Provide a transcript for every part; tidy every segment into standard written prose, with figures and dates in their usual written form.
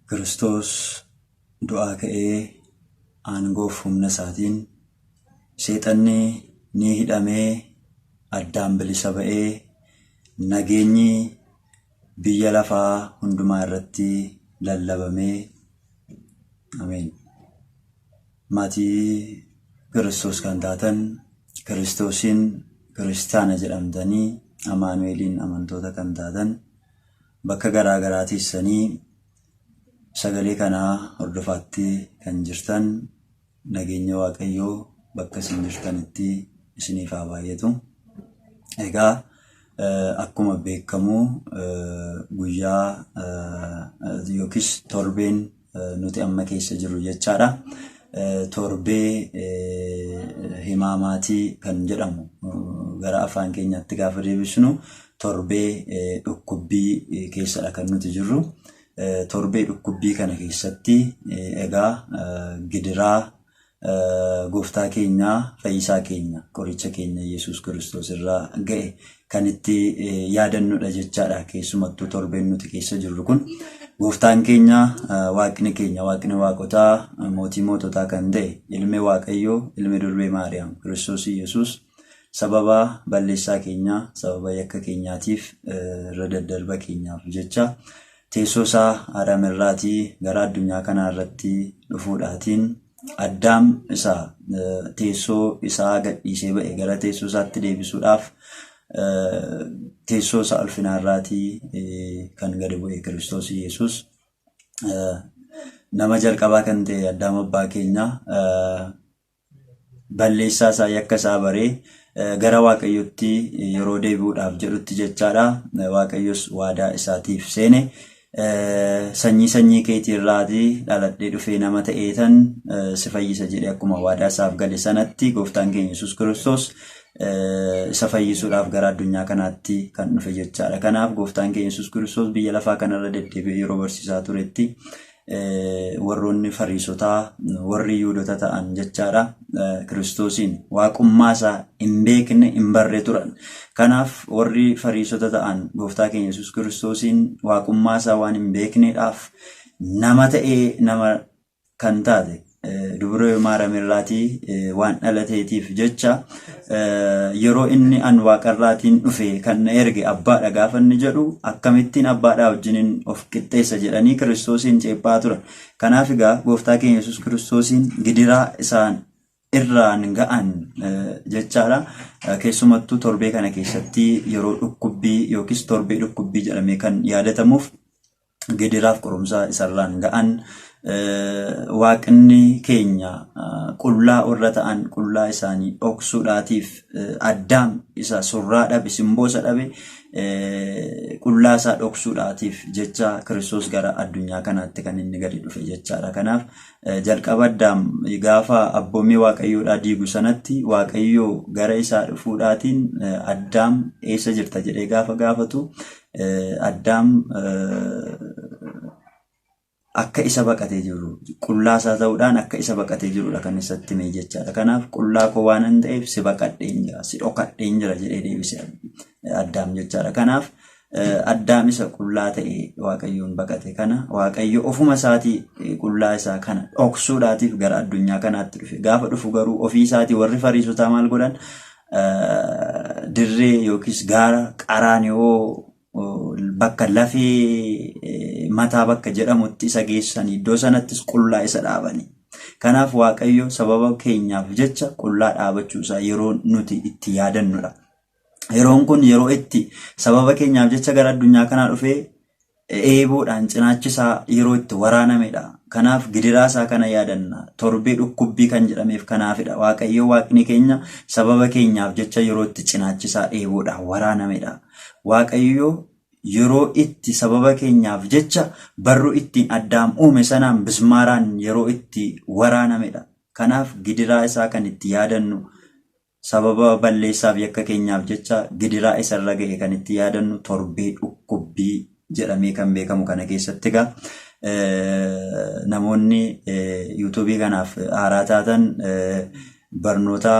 Kiristoos du'aa ka'ee aangoof humna isaatiin seexanni ni hidhamee Addaam bilisa ba'ee nageenyi biyya lafaa hundumaa irratti lallabamee ameen. Maatii Kiristoos kan taatan Kiristoosiin kiristaana jedhamtanii Amaanu'eliin amantoota kan taatan bakka garaa garaa teessanii sagalee kanaa hordofaatti kan jirtan nageenya Waaqayyoo bakka isin jirtanitti isiniif haa baay'atu. Egaa akkuma beekamu guyyaa yookiis torbeen nuti amma keessa jirru jechaadha. Torbee himaamaatii kan jedhamu gara afaan keenyaatti gaafa deebisnu torbee dhukkubbii keessadha kan nuti jirru. Torbee dhukkubbii kana keessatti egaa gidiraa gooftaa keenya fayyisaa keenya qoricha keenya Yesuus Kiristoos irraa ga'e kan itti yaadannudha jechaadha. Keessumattuu torbeen nuti keessa jirru kun gooftaan keenya waaqni keenya waaqni waaqotaa mootii moototaa kan ta'e ilmi Waaqayyoo ilmi durbee Maariyaam Kiristoos Yesuus sababa balleessaa keenyaa sababa yakka keenyaatiif irra daddarba keenyaaf jecha teessoo isaa Aadaam irraatii gara addunyaa kanaa irratti dhufuudhaatiin Addaam isa teessoo isaa gadhiisee ba'e gara teessoo isaatti deebisuudhaaf teessoo isaa ulfinaa irraatii kan gadi bu'e Kiristoos Yesuus nama jalqabaa kan ta'e Addaam abbaa keenya balleessaa isaa yakka isaa baree gara Waaqayyotti yeroo deebi'uudhaaf jedhutti jechaadha. Waaqayyos waadaa isaatiif seene. Sanyii sanyii keetii irraatii dhaladhee dhufee nama ta'eetan si fayyisa jedhee akkuma waadaa isaaf gale sanatti gooftaan keenya Yesuus Kiristoos isa fayyisuudhaaf gara addunyaa kanaatti kan dhufe jechaadha. Kanaaf gooftaan keenya Yesuus Kiristoos biyya lafaa kanarra deddeebi'ee yeroo barsiisaa turetti warroonni Fariisotaa warri Yihuudota ta'an jechaadha Kiristoosiin waaqummaa isaa hin beekne hin barre turan. Kanaaf warri Fariisota ta'an gooftaa keenya Yesuus Kiristoosiin waaqummaa isaa waan hin beekneedhaaf nama ta'ee nama kan taate dubroo Maariyaam irraatii waan dhalateetiif jecha yeroo inni an waaqarraatiin dhufe kan na erge abbaadha gaafa inni jedhu akkamittiin abbaadhaa wajjiniin of qixxeessa jedhanii Kiristoosiin ceephaa turan. Kanaaf egaa gooftaa keenya Yesuus Kiristoosiin gidiraa isaan irraan ga'an jechaadha. Keessumattuu torbee kana keessatti yeroo dhukkubbii yookiis torbee dhukkubbii jedhamee kan yaadatamuuf gidiraaf qorumsa isarraan ga'an waaqni keenya qullaa warra ta'an qullaa isaanii dhoksuudhaatiif addaam isa surraa dhabe simboo isa dhabe qullaa isaa dhoksuudhaatiif jecha Kiristoos gara addunyaa kanaatti kan inni gadi dhufe jechaadha. Kanaaf jalqaba addaam gaafa abboommii waaqayyoodhaa diigu sanatti waaqayyoo gara isaa dhufuudhaatiin addaam eessa jirta jedhee gaafa gaafatu Addaam akka isa baqatee jiru qullaa isaa ta'uudhaan akka isa baqatee jirudha kan isatti hime jechaadha. Kanaaf qullaa koo waanan ta'eef si baqadheen jira, si dhokadheen jira jedhee deebise Addaam jechaadha. Kanaaf Addaam isa qullaa ta'e Waaqayyoon baqate kana Waaqayyo ofuma isaatii qullaa isaa kana dhoksuudhaatiif gara addunyaa kanaatti dhufe. Gaafa dhufu garuu ofii isaatii warri Fariisotaa maal godhan dirree yookiis gaara qaraaniyoo bakka lafee mataa bakka jedhamutti isa geessanii iddoo sanattis qullaa isa dhaabanii. Kanaaf Waaqayyo sababa keenyaaf jecha qullaa dhaabachuu isaa yeroo nuti itti yaadannudha. Yeroon kun yeroo itti sababa keenyaaf jecha gara addunyaa kanaa dhufee eeboodhaan cinaachi isaa yeroo itti waraanamedha. Kanaaf gidiraa isaa kana yaadanna. Torbee dhukkubbii kan jedhameef kanaafidha. Waaqayyo Waaqni keenya sababa keenyaaf jecha yeroo itti cinaachi isaa eeboodhaan waraanamedha. Waaqayyo yeroo itti sababa keenyaaf jecha barruu ittiin Addaam uume sanaan bismaaraan yeroo itti waraanamedha. Kanaaf gidiraa isaa kan itti yaadannu Sababa balleessaaf yakka keenyaaf jecha gidiraa isa irra ga'e kan itti yaadannu torbee dhukkubbii jedhamee kan beekamu kana keessatti egaa namoonni yuutuubii kanaaf haaraa taatan barnoota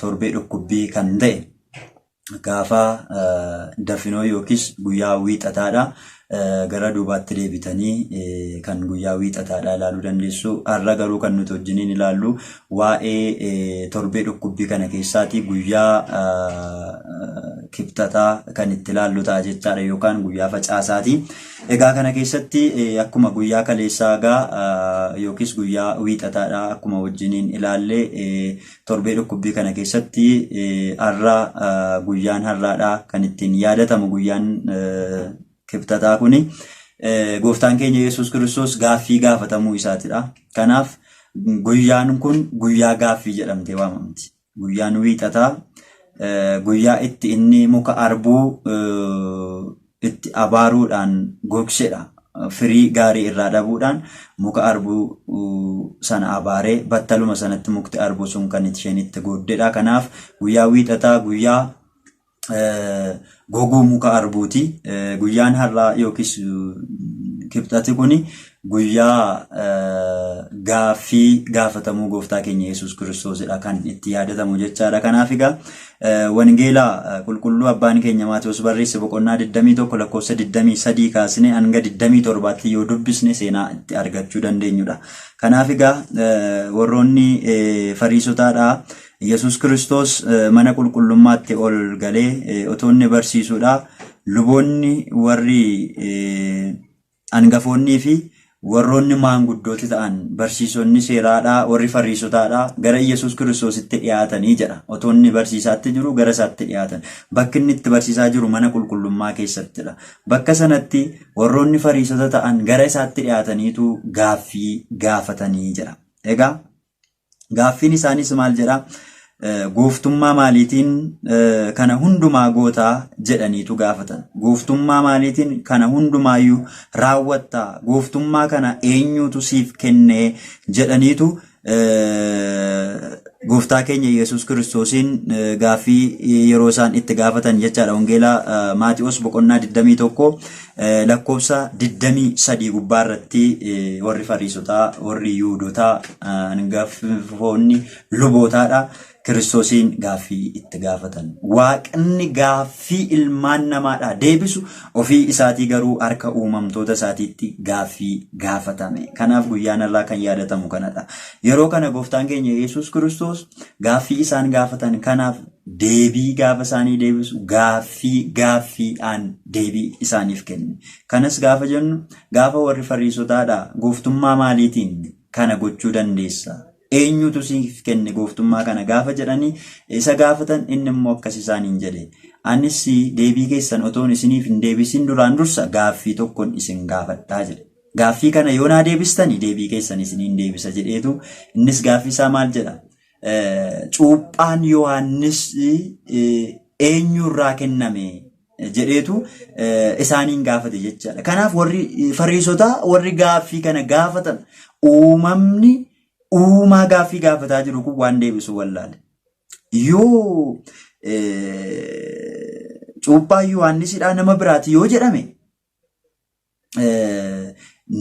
torbee dhukkubbii kan ta'e Gaafa dafinoo yookiis guyyaa wiixataadha. Gara duubaatti deebitanii kan guyyaa wiixataadha ilaaluu dandeessu. Har'a garuu kan nuti wajjiniin ilaallu waa'ee torbee dhukkubbii kana keessaati guyyaa kibxataa kan itti ilaallu ta'a jechaadha yookaan guyyaa facaasaati. Egaa kana keessatti akkuma guyyaa kaleessaa egaa yookiis guyyaa wiixataadha akkuma wajjiniin ilaalle torbee dhukkubbii kana keessatti har'a guyyaan har'aadha kan ittiin yaadatamu guyyaan kibxataa kuni gooftaan keenya Yesuus Kiristoos gaaffii gaafatamuu isaatidha. Kanaaf guyyaan kun guyyaa gaaffii jedhamtee waamamti. Guyyaan wiixataa guyyaa itti inni muka arbuu itti abaaruudhaan gogsedha. Firii gaarii irraa dhabuudhaan muka arbuu sana abaaree battaluma sanatti mukti arbuu sun kan isheen itti gooddedha. Kanaaf guyyaa wiixataa guyyaa goguu muka arbuuti. Guyyaan har'aa yookiis kibxati kuni guyyaa gaaffii gaafatamuu gooftaa keenya Yesuus Kiristoosidha kan itti yaadatamu jechaadha. Kanaaf egaa wangeela qulqulluu abbaan keenya Maatewos barreesse boqonnaa 21 lakkoofsa 23 kaasnee hanga 27tti yoo dubbisne seenaa itti argachuu dandeenyudha. Kanaaf egaa warroonni fariisotaadha. Yesuus Kiristoos mana qulqullummaatti ol galee otoo inni barsiisuudha. Luboonni warri angafoonnii fi warroonni maanguddooti ta'an barsiisonni seeraadhaa warri fariisotaadhaa gara Yesuus Kiristoositti dhiyaatanii jedha. Otoo inni barsiisaatti jiru gara isaatti dhiyaatan. Bakki inni itti barsiisaa jiru mana qulqullummaa keessattidha. Bakka sanatti warroonni fariisota ta'an gara isaatti dhiyaataniitu gaaffii gaafatanii jedha. Egaa Gaaffiin isaaniis maal jedha? Gooftummaa maaliitiin kana hundumaa gootaa jedhaniitu gaafatan. Gooftummaa maaliitiin kana hundumaayyuu raawwattaa? Gooftummaa kana eenyuutu siif kennee jedhaniitu gooftaa keenya Yesuus Kiristoosiin gaaffii yeroo isaan itti gaafatan jechaadha. Wangeela Maatiyoos boqonnaa 21 Lakkoofsa 23 gubbaa irratti warri Fariisotaa, warri Yihuudotaa, hangafoonni lubootaadha Kiristoosiin gaaffii itti gaafatan. Waaqni gaaffii ilmaan namaadha deebisu ofii isaatii garuu harka uumamtoota isaatiitti gaaffii gaafatame. Kanaaf guyyaan har'aa kan yaadatamu kanadha. Yeroo kana gooftaan keenya Yesuus Kiristoos gaaffii isaan gaafatan kanaaf deebii gaafa isaanii deebisu gaaffii gaaffiidhaan deebii isaaniif kenne. Kanas gaafa jennu gaafa warri fariisotaadha gooftummaa maaliitiin kana gochuu dandeessa? Eenyutu siif kenne gooftummaa kana gaafa jedhanii isa gaafatan inni immoo akkas isaaniin jedhe. Anis deebii keessan otoon isiniif hin deebisin duraan dursa gaaffii tokkon isin gaafadhaa jedhe. Gaaffii kana yoo naa deebistani deebii keessan isiniin deebisa jedheetu innis gaaffii isaa maal jedha? Cuuphaan Yohaannis eenyurraa kenname jedheetu isaaniin gaafate jechaadha. Kanaaf warri fariisotaa warri gaaffii kana gaafatan uumamni uumaa gaaffii gaafataa jiru kun waan deebisu wallaale. Yoo cuuphaan Yohaannisidhaa nama biraati yoo jedhame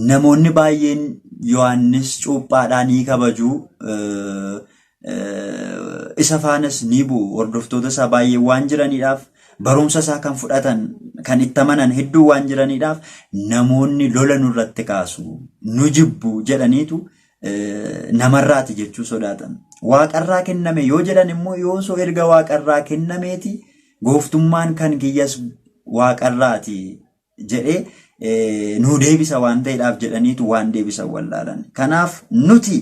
Namoonni baay'een Yohaannis cuuphaadhaa ni kabaju. Isa faanas ni bu'u. Hordoftoota isaa baay'ee waan jiraniidhaaf barumsa isaa kan fudhatan kan itti amanan hedduu waan jiraniidhaaf namoonni lola nurratti kaasu nu jibbu jedhaniitu namarraati jechuu sodaatan. Waaqarraa kenname yoo jedhan immoo yoo soo erga waaqarraa kennameeti gooftummaan kan kiyyas waaqarraati jedhee nuu deebisa waan ta'eedhaaf jedhaniitu waan deebisan wallaalan. Kanaaf nuti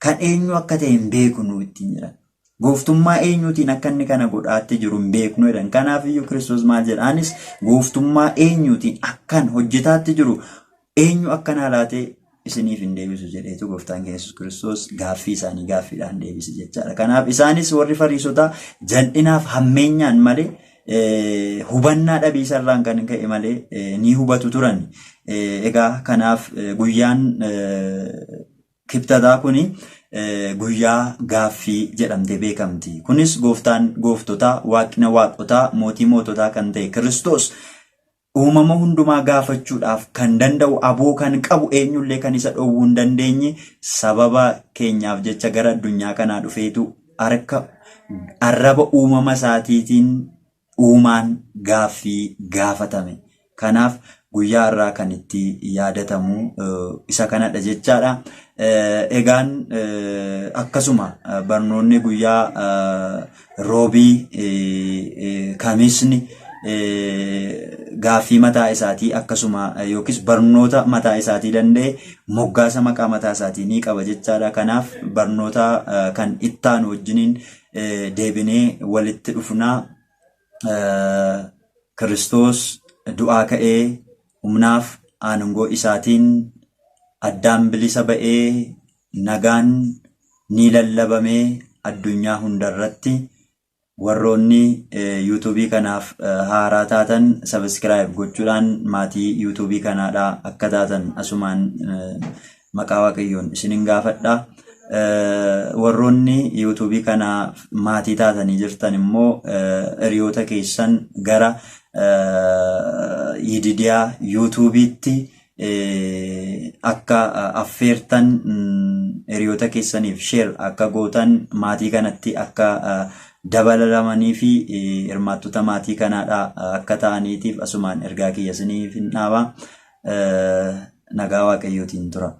kan eenyu akka ta'e hin beeknu ittiin jedhan. Gooftummaa eenyuutiin akka inni kana godhaatti jiru hin beeknu jedhan. Kanaaf iyyuu Kiristoos maal jedha? Anis gooftummaa eenyuutiin akkan hojjetaatti jiru eenyu akka naa laatee isiniif hin deebisu jedheetu gooftaan keenya Yesuus Kiristoos gaaffii isaanii gaaffiidhaan deebise jechaadha. Kanaaf isaanis warri Fariisotaa jal'inaaf hammeenyaan malee hubannaa dhabiisarraan kan ka'e malee ni hubatu turan. Egaa kanaaf guyyaan kibxataa kuni guyyaa gaaffii jedhamtee beekamti. Kunis gooftaan gooftotaa, waaqna waaqotaa, mootii moototaa kan ta'e Kiristoos uumama hundumaa gaafachuudhaaf kan danda'u aboo kan qabu eenyullee kan isa dhowwuu hin dandeenye sababa keenyaaf jecha gara addunyaa kanaa dhufeetu harka arraba uumama isaatiitiin Uumaan gaaffii gaafatame. Kanaaf guyyaa har'aa kan itti yaadatamu isa kanadha jechaadha. Egaan akkasuma barnoonni guyyaa roobii kamisni gaaffii mataa isaatii akkasuma yookiis barnoota mataa isaatii danda'e moggaasa maqaa mataa isaatii ni qaba jechaadha. Kanaaf barnoota kan ittaanu wajjiniin deebinee walitti dhufnaa. Kiristoos du'aa ka'ee humnaaf aangoo isaatiin addaan bilisa ba'ee nagaan ni lallabamee addunyaa hundarratti. Warroonni yuutuubii kanaaf haaraa taatan sabiskiraayib gochuudhaan maatii yuutuubii kanaadhaa akka taatan asumaan maqaa Waaqayyoon isinin gaafadha. Warroonni yuutuubii kana maatii taatanii jirtan immoo hiriyoota keessan gara Yididiyaa yuutuubiitti akka affeertan, hiriyoota keessaniif sheer akka gootan, maatii kanatti akka dabalamanii fi hirmaattota maatii kanaadha akka ta'aniitiif asumaan ergaa kiyya isiniif hin dhaaba. Nagaa Waaqayyootiin tura.